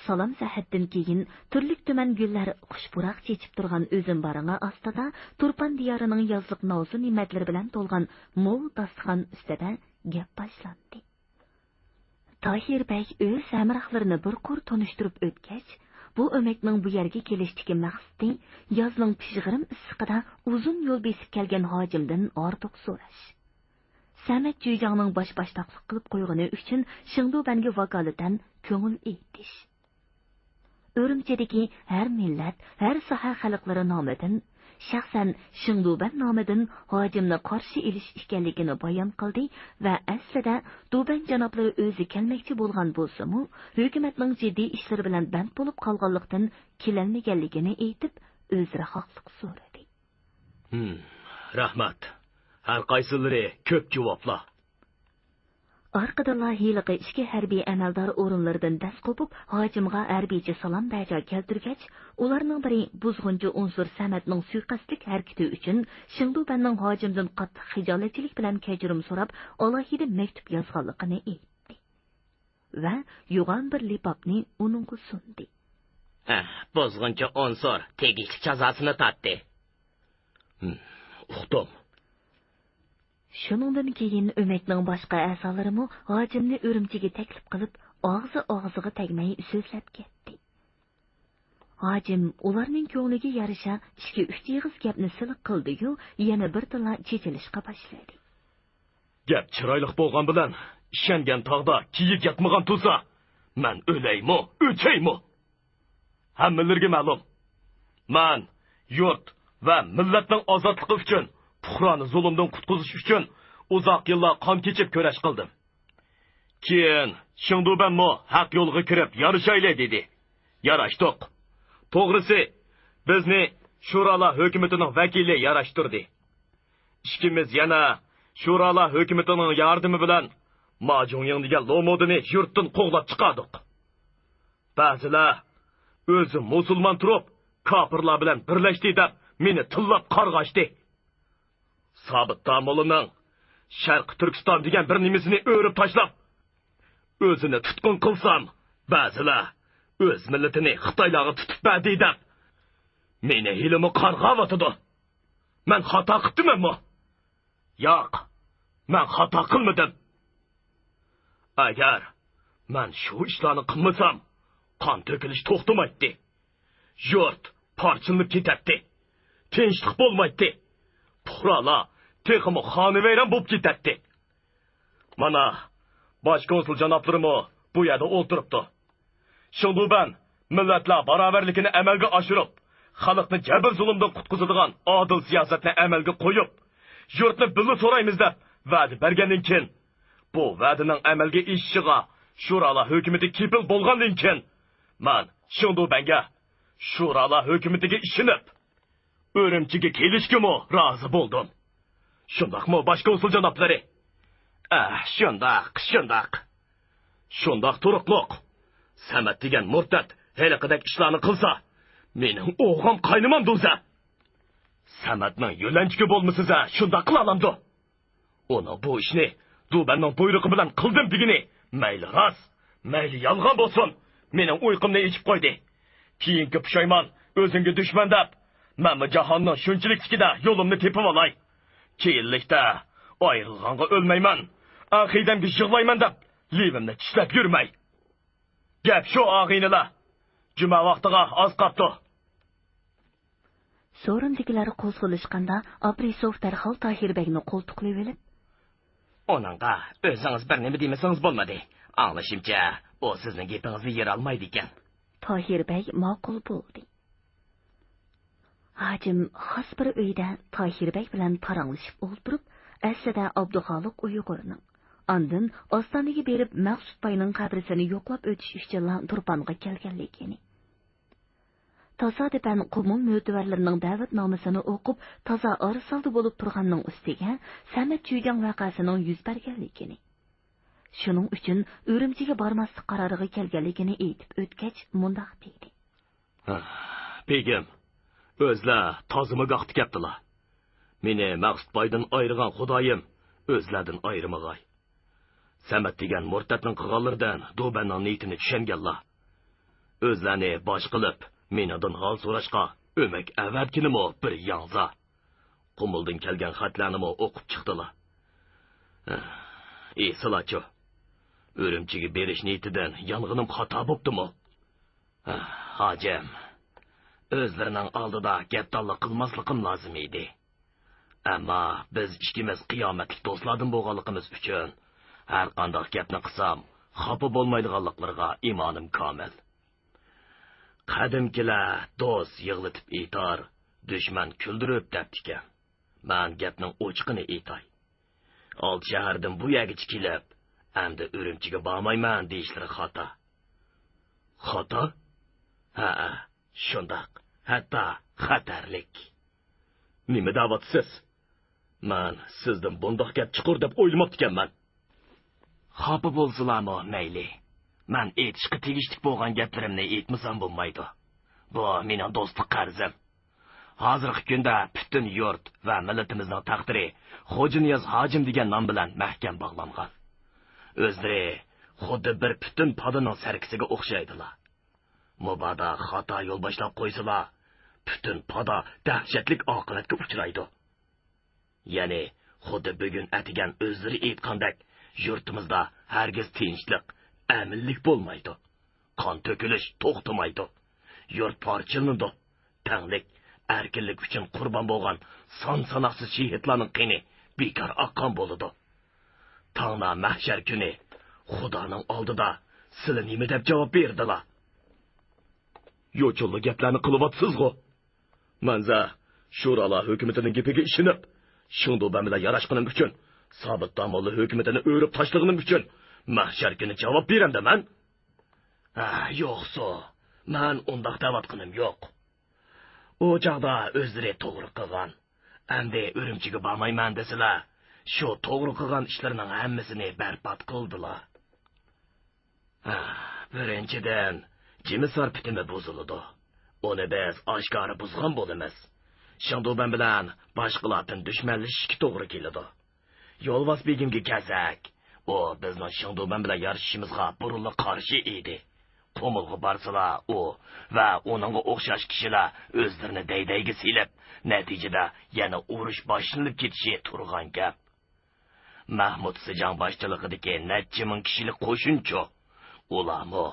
سالام سەھەتتىن كېيىن، تۈرلۈك تۈمەن گۈللەر خۇش پۇراق چېچىپ تۇرغان ئۈزۈم بارىڭى ئاستىدا تۇرپان دىيارىنىڭ يازلىق نازۇ نېمەتلىرى بىلەن تولغان مول داستىخان ئۈستىدە گەپ باشلاندى. تاھىر بەگ ئۆز ھەمراھلىرىنى بىر قۇر تونۇشتۇرۇپ ئۆتكەچ، بۇ ئۆمەكنىڭ بۇ يەرگە كېلىشتىكى مەقسىتى، يازنىڭ پىژغىرىم ئىسسىقىدا ئۇزۇن يول بېسىپ كەلگەن ھاجىمدىن ھاردۇق سوراش، سەمەت جۈيجاڭنىڭ باش باشتاقلىق قىلىپ قويغىنى ئۈچۈن شېڭدۇبەنگە ۋاكالىتەن كۆڭۈل ئېيتىش، ئۈرۈمچىدىكى ھەر مىللەت، ھەر ساھە خەلقلىرى نامىدىن، شەخسەن شېڭدۇبەن نامىدىن ھاجىمنى قارشى ئېلىش ئىكەنلىكىنى بايان قىلدى ۋە ئەسلىدە دۇبەن جانابلىرى ئۆزى كەلمەكچى بولغان بولسىمۇ، ھۆكۈمەتنىڭ جىددىي ئىشلىرى بىلەن بەند بولۇپ قالغانلىقتىن كېلەلمىگەنلىكىنى ئېيتىپ، ئۆزرە ھەقلىق سورىدى. ھىم، رەھمەت. ھەر قايسىلىرى كۆپ جاۋابلار. ئارقىدىنلا ھېلىقى ئىككى ھەربىي ئەمەلدار ئورۇنلىرىدىن دەس قوپۇپ، ھاجىمغا ھەربىيچە سالام بەجا كەلتۈرگەچ، ئۇلارنىڭ بىرى بۇزغۇنچى ئۇنسۇر سەمەتنىڭ سۇيىقەستلىك ھەرىكىتى ئۈچۈن شېڭدۇبەننىڭ ھاجىمدىن قاتتىق خىجالەتچىلىك بىلەن كەچۈرۈم سوراپ، ئالاھىدە مەكتۇپ يازغانلىقىنى ئېيتتى ۋە يوغان بىر لىپاپنى ئۇنىڭغا سۇندى. ئەھ، بۇزغۇنچى ئۇنسۇر تېگىشلىك جازاسىنى تارتتى. ھىم، ئۇقتۇم. شۇنىڭدىن كېيىن ئۆمەكنىڭ باشقا ئەزالىرىمۇ ھاجىمنى ئۈرۈمچىگە تەكلىپ قىلىپ، ئاغزى ئاغزىغا تەگمەي سۆزلەپ كەتتى. ھاجىم ئۇلارنىڭ كۆڭلىگە يارىشا ئىككى-ئۈچ ئېغىز گەپنى سىلىق قىلدىيۇ، يەنە بىردىنلا چېچىلىشقا باشلىدى. گەپ چىرايلىق بولغان بىلەن، ئىشەنگەن تاغدا كىيىك ياتمىغان تۇرسا، مەن ئۆلەيمۇ، ئۆچەيمۇ؟ ھەممىلىرىگە مەلۇم، مەن يۇرت ۋە مىللەتنىڭ ئازادلىقى ئۈچۈن، پۇقرانى زۇلۇمدىن قۇتقۇزۇش ئۈچۈن ئۇزاق يىللار قان كېچىپ كۈرەش قىلدىم. كېيىن شېڭدۇبەنمۇ ھەق يولغا كىرىپ يارىشايلى دېدى. ياراشتۇق. توغرىسى، بىزنى شۇرالار ھۆكۈمىتىنىڭ ۋەكىلى ياراشتۇردى. ئىككىمىز يەنە شۇرالار ھۆكۈمىتىنىڭ ياردىمى بىلەن ما جۇڭيىڭ دېگەن لومۇدىنى يۇرتتىن قوغلاپ چىقاردۇق. بەزىلەر ئۆزى مۇسۇلمان تۇرۇپ، كاپىرلار بىلەن بىرلەشتى دەپ، مېنى تىللاپ قارغاشتى. سابىت داموللىنىڭ شەرقىي تۈركىستان دېگەن بىر نېمىسىنى ئۆرۈپ تاشلاپ، ئۆزىنى تۇتقۇن قىلسام، بەزىلەر ئۆز مىللىتىنى خىتايلارغا تۇتۇپ بەردى دەپ، مېنى ھېلىمۇ قارغاۋاتىدۇ. مەن خاتا قىپتىمەنمۇ؟ ياق، مەن خاتا قىلمىدىم. ئەگەر مەن شۇ ئىشلارنى قىلمىسام، قان تۆكۈلۈش توختىمايتتى. يۇرت پارچىلىنىپ كېتەتتى. تىنچلىق بولمايتتى. پۇقرالار تېخىمۇ خانىۋەيران بولۇپ كېتەتتى. مانا، باش كونسۇل جانابلىرىمۇ بۇ يەردە ئولتۇرۇپتۇ. شېڭدۇبەن مىللەتلەر باراۋەرلىكىنى ئەمەلگە ئاشۇرۇپ، خەلقنى جەبىر-زۇلۇمدىن قۇتقۇزىدىغان ئادىل سىياسەتنى ئەمەلگە قويۇپ، يۇرتنى بىللە سورايمىز دەپ ۋەدە بەرگەندىن كېيىن، بۇ ۋەدىنىڭ ئەمەلگە ئېشىشىغا شۇرالار ھۆكۈمىتى كېپىل بولغاندىن كېيىن، مەن شېڭدۇبەنگە شۇرالار ھۆكۈمىتىگە ئىشىنىپ، ئۈرۈمچىگە كېلىشكىمۇ رازى بولدۇم. شۇنداقمۇ، باش كونسۇل جانابلىرى؟ ئە، شۇنداق، شۇنداق. شۇنداق تۇرۇقلۇق. سەمەت دېگەن مۇرتەت ھېلىقىدەك ئىشلارنى قىلسا، مېنىڭ ئوغام قاينىمامدۇ ئۆزى؟ سەمەتنىڭ يۆلەنچۈكى بولمىسىزە شۇنداق قىلالامدۇ؟ ئۇنىڭ بۇ ئىشنى دۇبەننىڭ بۇيرۇقى بىلەن قىلدىم دېگىنى مەيلى راست، مەيلى يالغان بولسۇن، مېنىڭ ئۇيقۇمنى ئېچىپ قويدى. كېيىنكى پۇشايمان ئۆزۈڭگە دۈشمەن دەپ، مەنمۇ جاھاننىڭ شۇنچىلىكتىكىدە يولۇمنى تېپىۋالاي. كېيىنلىكتە ئايرىلغانغا ئۆلمەيمەن، ئەقىدەمگە يىغلايمەن دەپ لېۋىمنى چىشلەپ يۈرمەي. گەپ شۇ، ئاغىنىلەر. جۈمە ۋاقتىغا ئاز قاپتۇ. سورۇندىكىلەر قوزغىلىشقاندا، ئابرىسوف دەرھال تاھىر بەگنى قولتۇقلىۋېلىپ، ئۇنىڭغا ئۆزىڭىز بىر نېمە دېمىسىڭىز بولمىدى. ئاڭلىشىمچە، ئۇ سىزنىڭ گېپىڭىزنى يېرىئالمايدىكەن. تاھىر بەگ ماقۇل بولدى. ھاجىم خاس بىر ئۆيدە تاھىر بەگ بىلەن پاراڭلىشىپ ئولتۇرۇپ، ئەسلىدە ئابدۇخالىق ئۇيغۇرنىڭ، ئاندىن ئاستانىگە بېرىپ، مەخسۇت باينىڭ قەبرىسىنى يوقلاپ ئۆتۈش ئۈچۈنلا تۇرپانغا كەلگەنلىكىنى. تاسادىپەن قۇمۇل مۆتىۋەرلىرىنىڭ دەۋەتنامىسىنى ئوقۇپ، تازا ئارىسالدى بولۇپ تۇرغاننىڭ ئۈستىگە سەمەت جۈيجاڭ ۋەقەسىنىڭ يۈز بەرگەنلىكىنى، شۇنىڭ ئۈچۈن ئۈرۈمچىگە بارماسلىق قارارىغا كەلگەنلىكىنى ئېيتىپ ئۆتكەچ، مۇنداق دېدى. ھە، بېگىم، ئۆزلەر تازىمۇ گاقتى كەپتىلا. مېنى مەخسۇت بايدىن ئايرىغان خۇدايىم ئۆزلەردىن ئايرىمىغاي. سەمەت دېگەن مۇرتەتنىڭ قىلغانلىرىدىن دۇبەننىڭ نىيىتىنى چۈشەنگەنلا. ئۆزلەرنى باش قىلىپ، مېنىڭدىن ھال سوراشقا ئۆمەك ئەۋەتكىنىمۇ بىر ياڭزا. قۇمۇلدىن كەلگەن خەتلەرنىمۇ ئوقۇپ چىقتىلا. ئېسىلاچۇ، ئۈرۈمچىگە بېرىش نىيىتىدىن يانغىنىم خاتا بوپتىمۇ؟ ھاجىم، ئۆزلىرىنىڭ ئالدىدا گەپدانلىق قىلماسلىقىم لازىم ئىدى. ئەمما بىز ئىككىمىز قىيامەتلىك دوستلاردىن بولغانلىقىمىز ئۈچۈن، ھەرقانداق گەپنى قىلسام، خاپا بولمايدىغانلىقلىرىغا ئىمانىم كامىل. قەدىمكىلەر دوست يىغلىتىپ ئېيتار، دۈشمەن كۈلدۈرۈپ دەپتىكەن. مەن گەپنىڭ ئوچۇقىنى ئېيتاي. ئالتە شەھەردىن بۇ يەرگىچە كېلىپ، ئەمدى ئۈرۈمچىگە بارمايمەن دېيىشلىرى خاتا. خاتا؟ ھەئە، شۇنداق. ھەتتا خەتەرلىك. نېمە دەۋاتىسىز؟ مەن سىزدىن بۇنداق گەپ چىقۇر دەپ ئويلىماپتىكەنمەن. خاپا بولسىلارمۇ مەيلى. مەن ئېيتىشقا تېگىشلىك بولغان گەپلىرىمنى ئېيتمىسام بولمايدۇ. بۇ مېنىڭ دوستلۇق قەرزىم. ھازىرقى كۈندە پۈتۈن يۇرت ۋە مىللىتىمىزنىڭ تەقدىرى خوجانىياز ھاجىم دېگەن نام بىلەن مەھكەم باغلانغان. ئۆزلىرى خۇددى بىر پۈتۈن پادىنىڭ سەركىسىگە ئوخشايدىلا. مۇبادا خاتا يول باشلاپ قويسىلا، پۈتۈن پادا دەھشەتلىك ئاقىۋەتكە ئۇچرايدۇ. يەنى، خۇددى بۈگۈن ئەتىگەن ئۆزلىرى ئېيتقاندەك، يۇرتىمىزدا ھەرگىز تىنچلىق، ئەمىنلىك بولمايدۇ. قان تۆكۈلۈش توختىمايدۇ. يۇرت پارچىلىنىدۇ. تەڭلىك، ئەركىنلىك ئۈچۈن قۇربان بولغان سان-ساناقسىز شېھىتلارنىڭ قېنى بىكار ئاققان بولىدۇ. تاڭدا مەھشەر كۈنى خۇدانىڭ ئالدىدا سىلى نېمە دەپ جاۋاب بېرىدىلا؟ يوچۇنلا گەپلەرنى قىلىۋاتىسىزغۇ؟ مەنزە شۇرالار ھۆكۈمىتىنىڭ گېپىگە ئىشىنىپ، شېڭدۇبەن بىلەن ياراشقىنىم ئۈچۈن، سابىت داموللا ھۆكۈمىتىنى ئۆرۈپ تاشلىغىنىم ئۈچۈن مەھشەر كۈنى جاۋاب بېرەمدە مەن؟ ھە، يوقسۇ، مەن ئۇنداق دەۋاتقىنىم يوق. ئۇ چاغدا ئۆزلىرى توغرا قىلغان. ئەمدى ئۈرۈمچىگە بارمايمەن دېسىلە، شۇ توغرا قىلغان ئىشلىرىنىڭ ھەممىسىنى بەربات قىلدىلا. ھە، بىرىنچىدىن، جىمىسار پۈتۈمى بۇزۇلىدۇ. ئۇنى بىز ئاشكارا بۇزغان بولىمىز. شېڭدۇبەن بىلەن باشقىلاردىن دۈشمەنلىشىشكە توغرا كېلىدۇ. يولۋاس بېگىمگە كەلسەك، ئۇ بىزنىڭ شېڭدۇبەن بىلەن يارىشىشىمىزغا بۇرۇنلا قارشى ئىدى. قۇمۇلغا بارسىلا، ئۇ ۋە ئۇنىڭغا ئوخشاش كىشىلەر ئۆزلىرىنى دەيدەيگە سېلىپ، نەتىجىدە يەنە ئۇرۇش باشلىنىپ كېتىشى تۇرغان گەپ. مەھمۇد سىجاڭ باشچىلىقىدىكى نەچچە مىڭ كىشىلىك قوشۇنچۇ؟ ئۇلارمۇ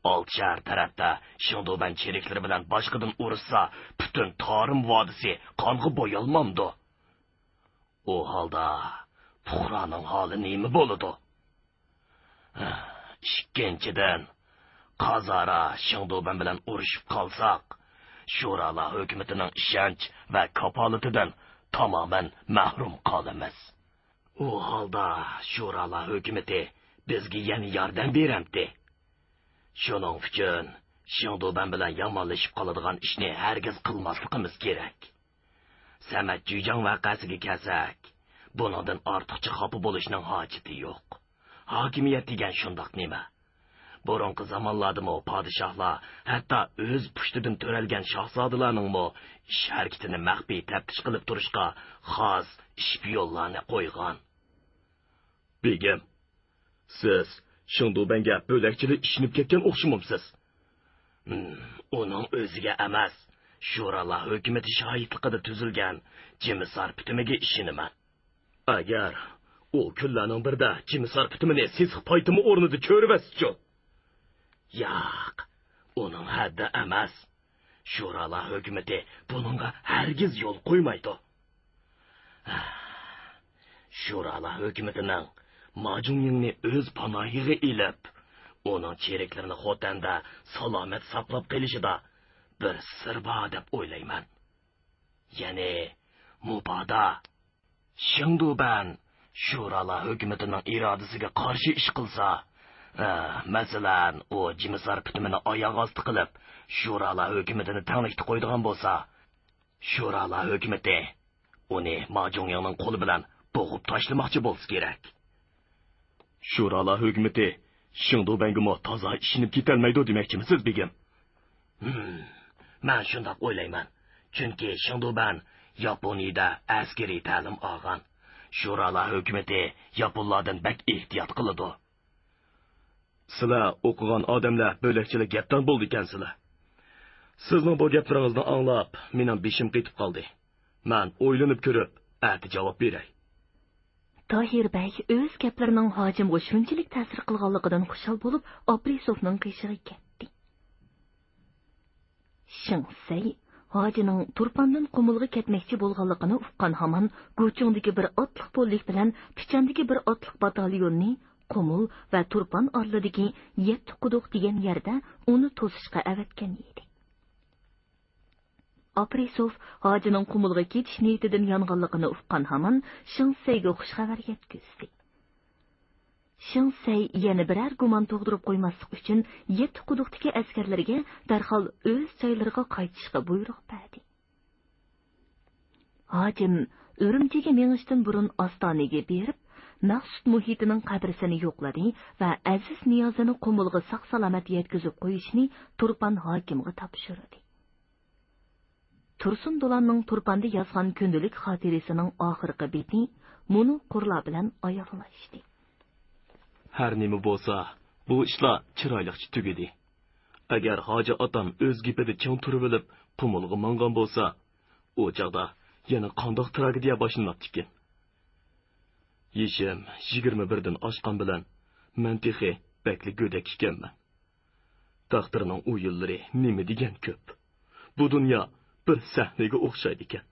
ئالتە شەھەر تەرەپتە شېڭدۇبەن چېرىكلىرى بىلەن باشقىدىن ئۇرۇشسا، پۈتۈن تارىم ۋادىسى قانغا بويالمامدۇ؟ ئۇ ھالدا پۇقرانىڭ ھالى نېمە بولىدۇ؟ ئىككىنچىدىن، قازارا شېڭدۇبەن بىلەن ئۇرۇشۇپ قالساق، شۇرالار ھۆكۈمىتىنىڭ ئىشەنچ ۋە كاپالىتىدىن تامامەن مەھرۇم قالىمىز. ئۇ ھالدا شۇرالار ھۆكۈمىتى بىزگە يەنە ياردەم بېرەمتى؟ شۇنىڭ ئۈچۈن شېڭدۇبەن بىلەن يامانلىشىپ قالىدىغان ئىشنى ھەرگىز قىلماسلىقىمىز كېرەك. سەمەت جۈيجاڭ ۋەقەسىگە كەلسەك، بۇنىڭدىن ئارتۇقچە خاپا بولۇشنىڭ ھاجىتى يوق. ھاكىمىيەت دېگەن شۇنداق نېمە؟ بۇرۇنقى زامانلاردىمۇ پادىشاھلار، ھەتتا ئۆز پۇشتىدىن تۆرەلگەن شاھزادىلارنىڭمۇ ئىش ھەرىكىتىنى مەخپىي تەپتىش قىلىپ تۇرۇشقا خاس ئىشپىيونلارنى قويغان. بېگىم، سىز شېڭدۇبەنگە بۆلەكچىلا ئىشىنىپ كەتكەن ئوخشىمامسىز؟ ھىم، ئۇنىڭ ئۆزىگە ئەمەس، شۇرالار ھۆكۈمىتى شاھىتلىقىدا تۈزۈلگەن جىمىسار پۈتۈمىگە ئىشىنىمەن. ئەگەر ئۇ كۈنلەرنىڭ بىرىدە جىمىسار پۈتۈمىنى سېسىق پايتىمى ئورنىدا چۆرۈۋەتسىچۇ؟ ياق، ئۇنىڭ ھەددى ئەمەس. شۇرالار ھۆكۈمىتى بۇنىڭغا ھەرگىز يول قويمايدۇ. شۇرالار ھۆكۈمىتىنىڭ ما جۇڭيىڭنى ئۆز پاناھىغا ئېلىپ، ئۇنىڭ چېرىكلىرىنى خوتەندە سالامەت ساقلاپ قېلىشىدا بىر سىر بار دەپ ئويلايمەن. يەنى، مۇبادا شېڭدۇبەن شۇرالار ھۆكۈمىتىنىڭ ئىرادىسىگە قارشى ئىش قىلسا، ھە، مەسىلەن، ئۇ جىمىسار پۈتۈمىنى ئاياغ ئاستى قىلىپ، شۇرالار ھۆكۈمىتىنى تەڭلىكتە قويىدىغان بولسا، شۇرالار ھۆكۈمىتى ئۇنى ما جۇڭيىڭنىڭ قولى بىلەن بوغۇپ تاشلىماقچى بولسا كېرەك. شۇرالار ھۆكۈمىتى شېڭدۇبەنگىمۇ تازا ئىشىنىپ كېتەلمەيدۇ دېمەكچىمىسىز، بېگىم؟ ھىم، مەن شۇنداق ئويلايمەن. چۈنكى شېڭدۇبەن ياپونىيىدە ئەسكىرىي تەلىم ئالغان. شۇرالار ھۆكۈمىتى ياپونلاردىن بەك ئېھتىيات قىلىدۇ. سىلەر ئوقۇغان ئادەملەر بۆلەكچىلا گەپدان بولىدىكەنسىلەر. سىزنىڭ بۇ گەپلىرىڭىزنى ئاڭلاپ، مېنىڭ بېشىم قېتىپ قالدى. مەن ئويلىنىپ كۆرۈپ، ئەتە جاۋاب بېرەي. تاھىر بەگ ئۆز گەپلىرىنىڭ ھاجىمغا شۇنچىلىك تەسىر قىلغانلىقىدىن خۇشال بولۇپ، ئاپرېسوفنىڭ قېشىغا كەتتى. شېڭ سەي ھاجىنىڭ تۇرپاندىن قۇمۇلغا كەتمەكچى بولغانلىقىنى ئۇققان ھامان، گۇچۇڭدىكى بىر ئاتلىق بوللىك بىلەن پىچاندىكى بىر ئاتلىق باتاليوننى قۇمۇل ۋە تۇرپان ئارىلىدىكى يەتتە قۇدۇق دېگەن يەردە ئۇنى توسۇشقا ئەۋەتكەن ئىدى. ئاپرېسوف ھاجىنىڭ قۇمۇلغا كېتىش نىيىتىدىن يانغانلىقىنى ئۇققان ھامان شېڭ سەيگە خۇش خەۋەر يەتكۈزدى. شېڭ سەي يەنە بىرەر گۇمان تۇغدۇرۇپ قويماسلىق ئۈچۈن، يەتتە قۇدۇقتىكى ئەسكەرلەرگە دەرھال ئۆز جايلىرىغا قايتىشقا بۇيرۇق بەردى. ھاجىم ئۈرۈمچىگە مېڭىشتىن بۇرۇن ئاستانىگە بېرىپ، مەخسۇت مۇھىتىنىڭ قەبرىسىنى يوقلىدى ۋە ئەزىز نىيازىنى قۇمۇلغا ساق-سالامەت يەتكۈزۈپ قويۇشنى تۇرپان ھاكىمغا تاپشۇردى. تۇرسۇن دولاننىڭ تۇرپاندا يازغان كۈندىلىك خاتىرىسىنىڭ ئاخىرقى بېتى مۇنۇ قۇرلار بىلەن ئاياغلاشتى. ھەر نېمە بولسا، بۇ ئىشلار چىرايلىقچە تۈگىدى. ئەگەر ھاجى ئاتام ئۆز گېپىدە چىڭ تۇرۇۋېلىپ، قۇمۇلغا ماڭغان بولسا، ئۇ چاغدا يەنە قانداق تراگېدىيە باشلىناتتىكىن؟ يېشىم يىگىرمە بىردىن ئاشقان بىلەن، مەن تېخى بەكلا گۆدەك ئىكەنمەن. تەقدىرنىڭ ئويۇنلىرى نېمە دېگەن كۆپ. بۇ دۇنيا بىر سەھنىگە ئوخشايدىكەن.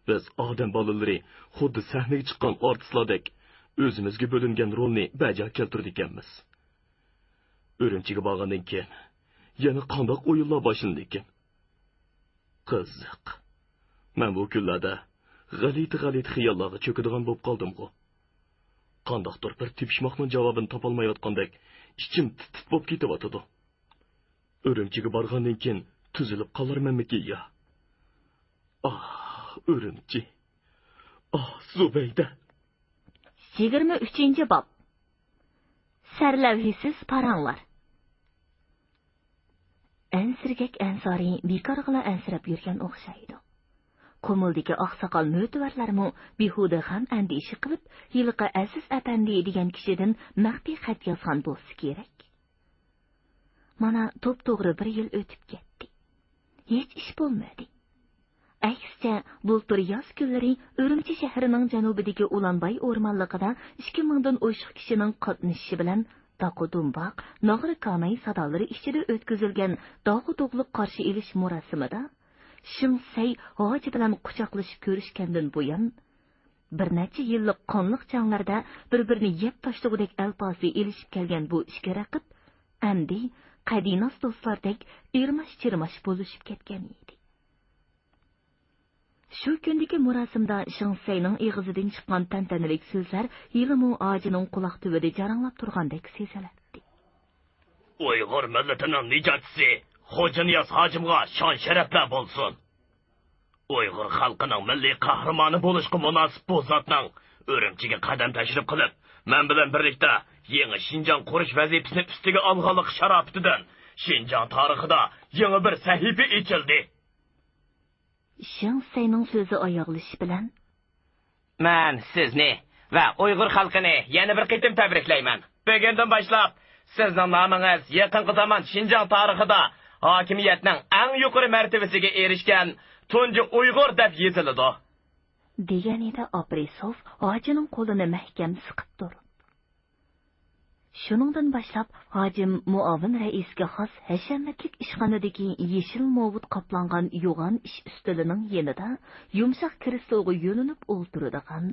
بىز ئادەم بالىلىرى خۇددى سەھنىگە چىققان ئارتىسلاردەك ئۆزىمىزگە بۆلۈنگەن رولنى بەجا كەلتۈرىدىكەنمىز. ئۈرۈمچىگە بارغاندىن كېيىن يەنە قانداق ئويۇنلار باشلىنىدىكىن؟ قىزىق. مەن بۇ كۈنلەردە غەلىتە-غەلىتە خىياللارغا چۆكىدىغان بولۇپ قالدىمغۇ؟ قانداقتۇر بىر تېپىشماقنىڭ جاۋابىنى تاپالمايۋاتقاندەك ئىچىم تىت-تىت بولۇپ كېتىۋاتىدۇ. ئۈرۈمچىگە بارغاندىن كېيىن تۈزۈلۈپ قالارمەنمىكىن يا؟ ئاھ، ئۈرۈمچى. ئاھ، زۇبەيدە. يىگىرمە ئۈچىنچى باب. سەرلەۋھىسىز پاراڭلار. ئەنسىرىگەك ئەنسارى بىكارغىلا ئەنسىرەپ يۈرگەن ئوخشايدۇ. قۇمۇلدىكى ئاقساقال مۆتىۋەرلەرمۇ بىھۇدە غەم-ئەندىشە قىلىپ، ھېلىقى ئەزىز ئەپەندى دېگەن كىشىدىن مەخپىي خەت يازغان بولسا كېرەك. مانا، توپتوغرا بىر يىل ئۆتۈپ كەتتى. ھېچ ئىش بولمىدى. ئەكسىچە، بۇلتۇر ياز كۈنلىرى ئۈرۈمچى شەھىرىنىڭ جەنۇبىدىكى ئۇلانباي ئورمانلىقىدا ئىككى مىڭدىن ئوشۇق كىشىنىڭ قاتنىشىشى بىلەن داقۇ دۇمباق، ناغرا كاناي سادالىرى ئىچىدە ئۆتكۈزۈلگەن داغۇ دوغلۇق قارشى ئېلىش مۇراسىمىدا شېڭ سەي ھاجى بىلەن قۇچاقلىشىپ كۆرۈشكەندىن بۇيان، بىر نەچچە يىللىق قانلىق جەڭلەردە بىر-بىرىنى يەپ تاشلىغۇدەك ئەلپازى ئېلىشىپ كەلگەن بۇ ئىككى رەقىب ئەمدى قەدىناس دوستلاردەك ئىرماش-چىرماش بولۇشۇپ كەتكەن ئىدى. شۇ كۈندىكى مۇراسىمدا شېڭ سەينىڭ ئېغىزىدىن چىققان تەنتەنىلىك سۆزلەر ھېلىمۇ ھاجىنىڭ قۇلاق تۈۋىدە جاراڭلاپ تۇرغاندەك سېزىلەتتى. ئۇيغۇر مىللىتىنىڭ نىجاتچىسى خوجانىياز ھاجىمغا شان-شەرەپلەر بولسۇن! ئۇيغۇر خەلقىنىڭ مىللىي قەھرىمانى بولۇشقا مۇناسىپ بۇ زاتنىڭ ئۈرۈمچىگە قەدەم تەشرىپ قىلىپ، مەن بىلەن بىرلىكتە يېڭى شىنجاڭ قۇرۇش ۋەزىپىسىنى ئۈستىگە ئالغانلىقى شاراپىتىدىن شىنجاڭ تارىخىدا يېڭى بىر سەھىپە ئېچىلدى. شېڭ سەينىڭ سۆزى ئاياغلىشىش بىلەن، مەن سىزنى ۋە ئۇيغۇر خەلقىنى يەنە بىر قېتىم تەبرىكلەيمەن. بۈگۈندىن باشلاپ، سىزنىڭ نامىڭىز يېقىنقى زامان شىنجاڭ تارىخىدا ھاكىمىيەتنىڭ ئەڭ يۇقىرى مەرتىۋىسىگە ئېرىشكەن تۇنجى ئۇيغۇر دەپ يېزىلىدۇ. دېگەنىدە ئاپرېسوف ھاجىنىڭ قولىنى مەھكەم سىقىپ تۇرۇپ. شۇنىڭدىن باشلاپ، ھاجىم مۇئاۋىن رەئىسكە خاس ھەشەمەتلىك ئىشخانىدىكى يېشىل ماۋۇت قاپلانغان يوغان ئىش ئۈستىلىنىڭ يېنىدا يۇمشاق كرېسلوغا يۆلىنىپ ئولتۇرىدىغان،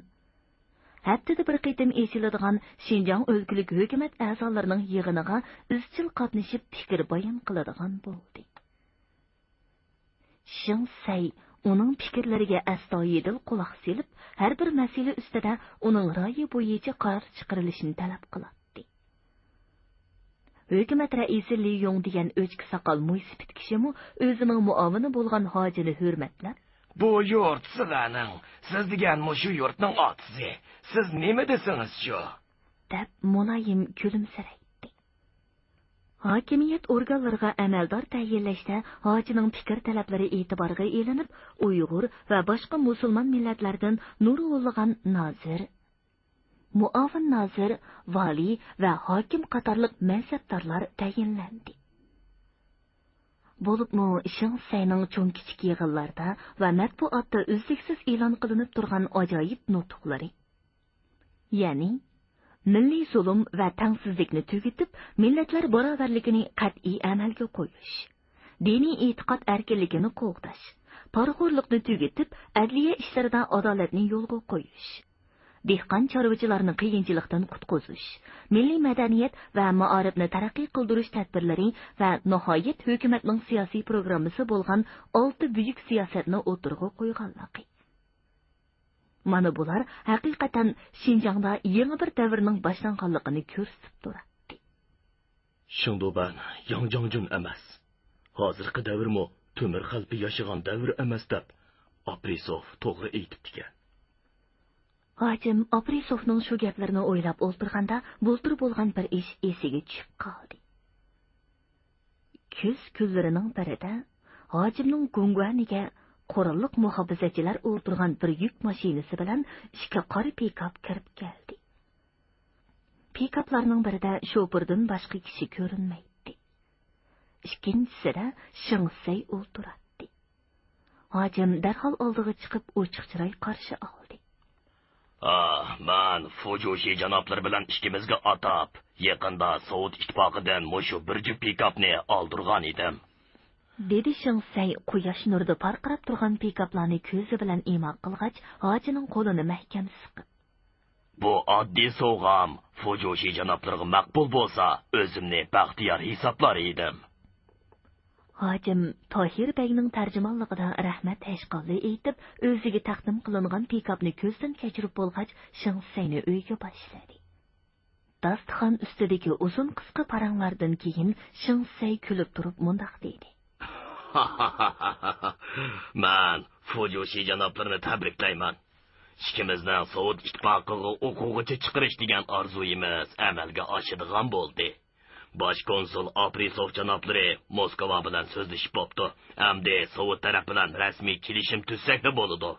ھەپتىدە بىر قېتىم ئېچىلىدىغان شىنجاڭ ئۆلكىلىك ھۆكۈمەت ئەزالىرىنىڭ يىغىنىغا ئىزچىل قاتنىشىپ پىكىر بايان قىلىدىغان بولدى. شېڭ سەي ئۇنىڭ پىكىرلىرىگە ئەستايىدىل قۇلاق سېلىپ، ھەر بىر مەسىلە ئۈستىدە ئۇنىڭ رايى بويىچە قارار چىقىرىلىشىنى تەلەپ قىلاتتى. ھۆكۈمەت رەئىسى لى يوڭ دېگەن ئۆچكە ساقال مويسىپىت كىشىمۇ ئۆزىنىڭ مۇئاۋىنى بولغان ھاجىنى ھۆرمەتلەپ، «بۇ يۇرت سىلەرنىڭ، سىز دېگەن مۇشۇ يۇرتنىڭ ئاتىسى. سىز نېمە دېسىڭىز شۇ.» دەپ مۇلايىم كۈلۈمسىرەيتتى. ھاكىمىيەت ئورگانلىرىغا ئەمەلدار تەيىنلەشتە ھاجىنىڭ پىكىر تەلەپلىرى ئېتىبارغا ئېلىنىپ، ئۇيغۇر ۋە باشقا مۇسۇلمان مىللەتلەردىن نۇرغۇنلىغان نازىر، مۇئاۋىن نازىر، ۋالىي ۋە ھاكىم قاتارلىق مەنسەپدارلار تەيىنلەندى. بولۇپمۇ شېڭ سەينىڭ چوڭ-كىچىك يىغىنلاردا ۋە مەتبۇئاتتا ئۈزلۈكسىز ئېلان قىلىنىپ تۇرغان ئاجايىپ نۇتۇقلىرى، يەنى مىللىي زۇلۇم ۋە تەڭسىزلىكنى تۈگىتىپ، مىللەتلەر باراۋەرلىكىنى قەتئىي ئەمەلگە قويۇش، دىنىي ئېتىقاد ئەركىنلىكىنى قوغداش، پارىخورلۇقنى تۈگىتىپ، ئەدلىيە ئىشلىرىدا ئادالەتنى يولغا قويۇش، دېھقان-چارۋىچىلارنى قىيىنچىلىقتىن قۇتقۇزۇش، مىللىي مەدەنىيەت ۋە مائارىپنى تەرەققىي قىلدۇرۇش تەدبىرلىرى ۋە ناھايەت ھۆكۈمەتنىڭ سىياسىي پروگراممىسى بولغان ئالتە بۈيۈك سىياسەتنى ئوتتۇرىغا قويغانلىقى. مانا بۇلار ھەقىقەتەن شىنجاڭدا يېڭى بىر دەۋرنىڭ باشلانغانلىقىنى كۆرسىتىپ تۇراتتى. شېڭدۇبەن ياڭ جاڭجۈن ئەمەس. ھازىرقى دەۋرمۇ تۆمۈر خەلپە ياشىغان دەۋر ئەمەس دەپ، ئاپرېسوف توغرا ئېيتىپتىكەن. ھاجىم ئاپرېسوفنىڭ شۇ گەپلىرىنى ئويلاپ ئولتۇرغاندا، بۇلتۇر بولغان بىر ئىش ئېسىگە چۈشۈپ قالدى. كۈز كۈنلىرىنىڭ بىرىدە ھاجىمنىڭ گۇڭگۇەنىگە قوراللىق مۇھاپىزەتچىلەر ئولتۇرغان بىر يۈك ماشىنىسى بىلەن ئىككى قارا پىكاپ كىرىپ كەلدى. پىكاپلارنىڭ بىرىدە شوپۇردىن باشقا كىشى كۆرۈنمەيتتى. ئىككىنچىسىدە شېڭ سەي ئولتۇراتتى. ھاجىم دەرھال ئالدىغا چىقىپ، ئوچۇق چىراي قارشى ئالدى. ئا، مەن فۇجۇشى جانابلىرى بىلەن ئىككىمىزگە ئاتاپ، يېقىندا سوۋېت ئىتتىپاقىدىن مۇشۇ بىر جۈپ پىكاپنى ئالدۇرغان ئىدىم. دېدى شېڭ سەي قۇياش نۇرىدا پارقىراپ تۇرغان پىكاپلارنى كۆزى بىلەن ئىما قىلغاچ، ھاجىنىڭ قولىنى مەھكەم سىقىپ. بۇ ئاددىي سوۋغام فۇجۇشى جانابلىرىغا مەقبۇل بولسا، ئۆزۈمنى بەختىيار ھېسابلار ئىدىم. ھاجىم تاھىر بەگنىڭ تەرجىمانلىقىدا رەھمەت ھەشقاللا ئېيتىپ، ئۆزىگە تەقدىم قىلىنغان پىكاپنى كۆزدىن كەچۈرۈپ بولغاچ، شېڭ سەينى ئۆيگە باشلىدى. داستىخان ئۈستىدىكى ئۇزۇن قىسقا پاراڭلاردىن كېيىن شېڭ سەي كۈلۈپ تۇرۇپ مۇنداق دېدى. مەن فۇجۇشى جانابلىرىنى تەبرىكلەيمەن. ئىككىمىزنىڭ سوۋېت ئىتتىپاقىغا ئوقۇغۇچى چىقىرىش دېگەن ئارزۇيىمىز ئەمەلگە ئاشىدىغان بولدى. باش كونسۇل ئاپرېسوف جانابلىرى موسكۋا بىلەن سۆزلىشىپ بوپتۇ. ئەمدى سوۋېت تەرەپ بىلەن رەسمىي كېلىشىم تۈزسەكلا بولىدۇ.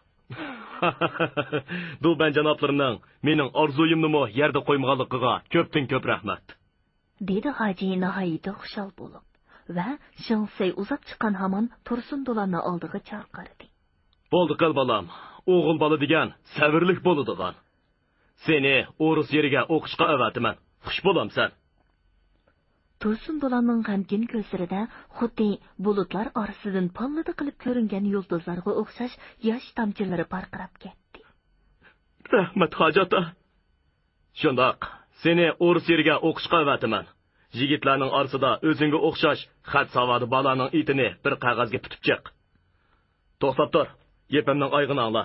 دۇبەن جانابلىرىنىڭ مېنىڭ ئارزۇيۇمنىمۇ يەردە قويمىغانلىقىغا كۆپتىن كۆپ رەھمەت. دېدى ھاجى ناھايىتى خۇشال بولۇپ ۋە شېڭ سەي ئۇزاپ چىققان ھامان تۇرسۇن دولاننى ئالدىغا چاقىردى. بولدى قىل بالام، ئوغۇل بالا دېگەن سەۋرلىك بولىدىغان. سېنى ئورۇس يېرىگە ئوقۇشقا ئەۋەتىمەن. خۇش بولامسەن؟ تۇرسۇن دولاننىڭ غەمكىن كۆزلىرىدە خۇددى بۇلۇتلار ئارىسىدىن پاللىدە قىلىپ كۆرۈنگەن يۇلتۇزلارغا ئوخشاش ياش تامچىلىرى پارقىراپ كەتتى. رەھمەت، ھاجى ئاتا. شۇنداق، سېنى ئورۇس يېرىگە ئوقۇشقا ئەۋەتىمەن. يىگىتلەرنىڭ ئارىسىدا ئۆزۈڭگە ئوخشاش خەت ساۋادى بالارنىڭ ئېتىنى بىر قەغەزگە پۈتۈپ چىق. توختاپ تۇر، گېپىمنىڭ ئايىغىنى ئاڭلا.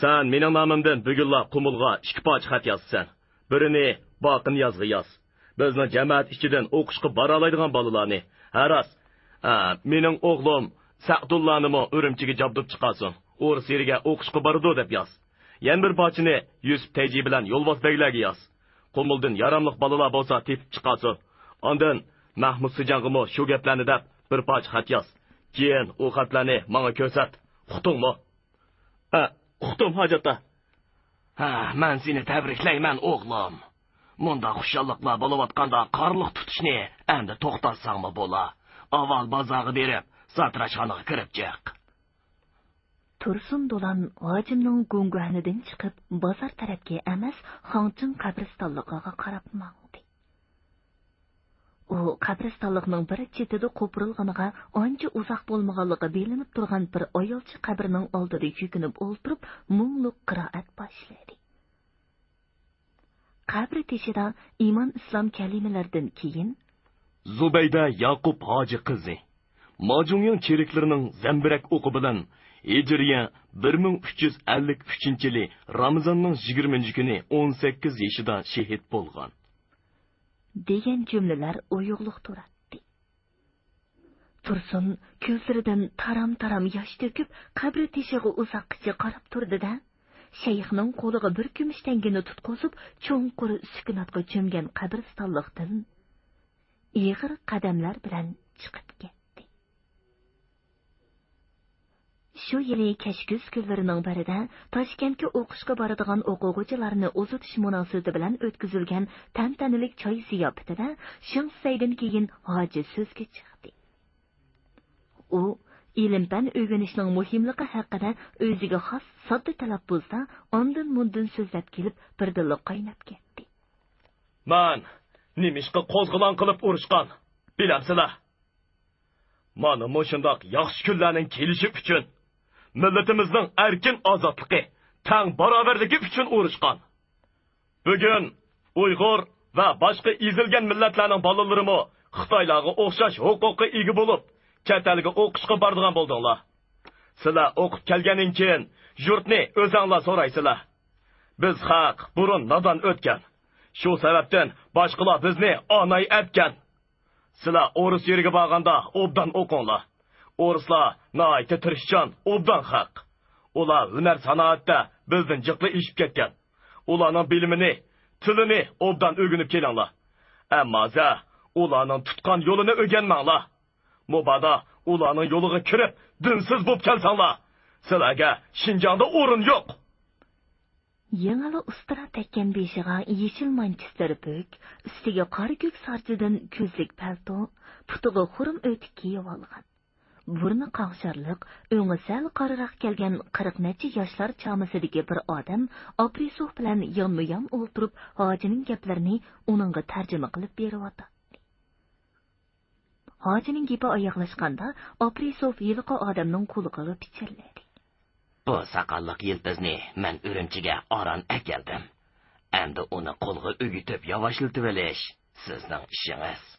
سەن مېنىڭ نامىمدىن بۈگۈنلا قۇمۇلغا ئىككى پارچە خەت يازىسەن. بىرىنى باقىنىيازغا ياز. بىزنىڭ جەمەت ئىچىدىن ئوقۇشقا بارالايدىغان بالىلارنى. ھە، راست. ھە، مېنىڭ ئوغلۇم سەئدۇللانىمۇ ئۈرۈمچىگە جابدۇپ چىقارسۇن. ئورۇس يېرىگە ئوقۇشقا بارىدۇ دەپ ياز. يەنە بىر پارچىنى يۈسۈپ تەيجى بىلەن يولۋاس بەگلەرگە ياز. قۇمۇلدىن ياراملىق بالىلار بولسا تېپىپ چىقارسۇن. ئاندىن مەھمۇد سىجاڭغىمۇ شۇ گەپلەرنى دەپ بىر پارچە خەت ياز. كېيىن ئۇ خەتلەرنى ماڭا كۆرسەت. ئۇقتۇڭمۇ؟ ھە، ئۇقتۇم، ھاجى ئاتا. ھە، مەن سېنى تەبرىكلەيمەن، ئوغلۇم. مۇنداق خۇشاللىقلار بولۇۋاتقاندا قارلىق تۇتۇشنى ئەمدى توختاتساڭمۇ بولا. ئاۋۋال بازارغا بېرىپ، ساتىراشخانىغا كىرىپ چىق. تۇرسۇن دولان ھاجىمنىڭ گۇڭگۇەنىدىن چىقىپ، بازار تەرەپكە ئەمەس، خاڭچىڭ قەبرىستانلىقىغا قاراپ ماڭدى. ئۇ قەبرىستانلىقنىڭ بىر چېتىدە قوپۇرۇلغىنىغا ئانچە ئۇزاق بولمىغانلىقى بىلىنىپ تۇرغان بىر ئايالچە قەبرىنىڭ ئالدىدا يۈكۈنۈپ ئولتۇرۇپ، مۇڭلۇق قىرائەت باشلىدى. قەبرە تېشىدا ئىمان ئىسلام كەلىمىلىرىدىن كېيىن، زۇبەيدە ياقۇپ ھاجى قىزى، ماجۇڭيىڭ چېرىكلىرىنىڭ زەمبىرەك ئوقى بىلەن ھىجرىيە بىر مىڭ ئۈچ يۈز ئەللىك ئۈچىنچى يىلى رامىزاننىڭ يىگىرمىنچى كۈنى ئون سەككىز يېشىدا شېھىت بولغان. دېگەن جۈملىلەر ئويۇقلۇق تۇراتتى. تۇرسۇن كۆزلىرىدىن تارام-تارام ياش تۆكۈپ، قەبرە تېشىغا ئۇزاققىچە قاراپ تۇردى-دە، شەيخنىڭ قولىغا بىر كۈمۈش تەڭگىنى تۇتقۇزۇپ، چوڭقۇر سۈكۈناتقا چۆمگەن قەبرىستانلىقتىن ئېغىر قەدەملەر بىلەن چىقىپ كەتتى. شۇ يىلى كەچكۈز كۈنلىرىنىڭ بىرىدە تاشكەنتكە ئوقۇشقا بارىدىغان ئوقۇغۇچىلارنى ئۇزىتىش مۇناسىۋىتى بىلەن ئۆتكۈزۈلگەن تەنتەنىلىك چاي زىياپىتىدە شېڭ سەيدىن كېيىن ھاجى سۆزگە چىقتى. ئۇ ئىلىم-پەن ئۆگىنىشنىڭ مۇھىملىقى ھەققىدە ئۆزىگە خاس ساددا تەلەپپۇزدا ئاندىن-مۇندىن سۆزلەپ كېلىپ، بىردىنلا قايناپ كەتتى. مەن نېمىشقا قوزغىلاڭ قىلىپ ئۇرۇشقان، بىلەمسىلەر؟ مانا مۇشۇنداق ياخشى كۈنلەرنىڭ كېلىشى ئۈچۈن، مىللىتىمىزنىڭ ئەركىن ئازادلىقى، تەڭ باراۋەرلىكى ئۈچۈن ئۇرۇشقان. بۈگۈن ئۇيغۇر ۋە باشقا ئېزىلگەن مىللەتلەرنىڭ بالىلىرىمۇ خىتايلارغا ئوخشاش ھوقۇققا ئىگە بولۇپ، چەت ئەلگە ئوقۇشقا بارىدىغان بولدۇڭلار. سىلەر ئوقۇپ كەلگەندىن كېيىن يۇرتنى ئۆزەڭلار سورايسىلەر. بىز خەق بۇرۇن نادان ئۆتكەن. شۇ سەۋەبتىن باشقىلار بىزنى ئاناي ئەتكەن. سىلەر ئورۇس يېرىگە بارغاندا ئوبدان ئوقۇڭلار. ئورۇسلار ناھايىتى تىرىشچان، ئوبدان خەق. ئۇلار ھۈنەر-سانائەتتە بىزدىن جىقلا ئېشىپ كەتكەن. ئۇلارنىڭ بىلىمىنى، تىلىنى ئوبدان ئۆگىنىپ كېلىڭلار. ئەمما ھازىر ئۇلارنىڭ تۇتقان يولىنى ئۆگەنمەڭلار. مۇبادا ئۇلارنىڭ يولىغا كىرىپ، دىنسىز بولۇپ كەلسەڭلار، سىلەرگە شىنجاڭدا ئورۇن يوق. يېڭىلا ئۇسترا تەككەن بېشىغا يېشىل مانچېستېر بۆك، ئۈستىگە قارا كۆك سارچىدىن كۆزلۈك پەلتو، پۇتىغا خۇرۇم ئۆتۈك كىيىۋالغان. بۇرنى قاڭشارلىق، ئۆڭى سەل قارىراق كەلگەن قىرىق نەچچە ياشلار چامىسىدىكى بىر ئادەم ئاپرېسوف بىلەن يانمۇيان ئولتۇرۇپ، ھاجىنىڭ گەپلىرىنى ئۇنىڭغا تەرجىمە قىلىپ بېرىۋاتاتتى. ھاجىنىڭ گېپى ئاياغلاشقاندا، ئاپرېسوف ھېلىقى ئادەمنىڭ قۇلىقىغا پىچىرلىدى. بۇ ساقاللىق يىلپىزنى مەن ئۈرۈمچىگە ئاران ئەكەلدىم. ئەمدى ئۇنى قولغا ئۆگىتىپ ياۋاشلىتىۋېلىش سىزنىڭ ئىشىڭىز.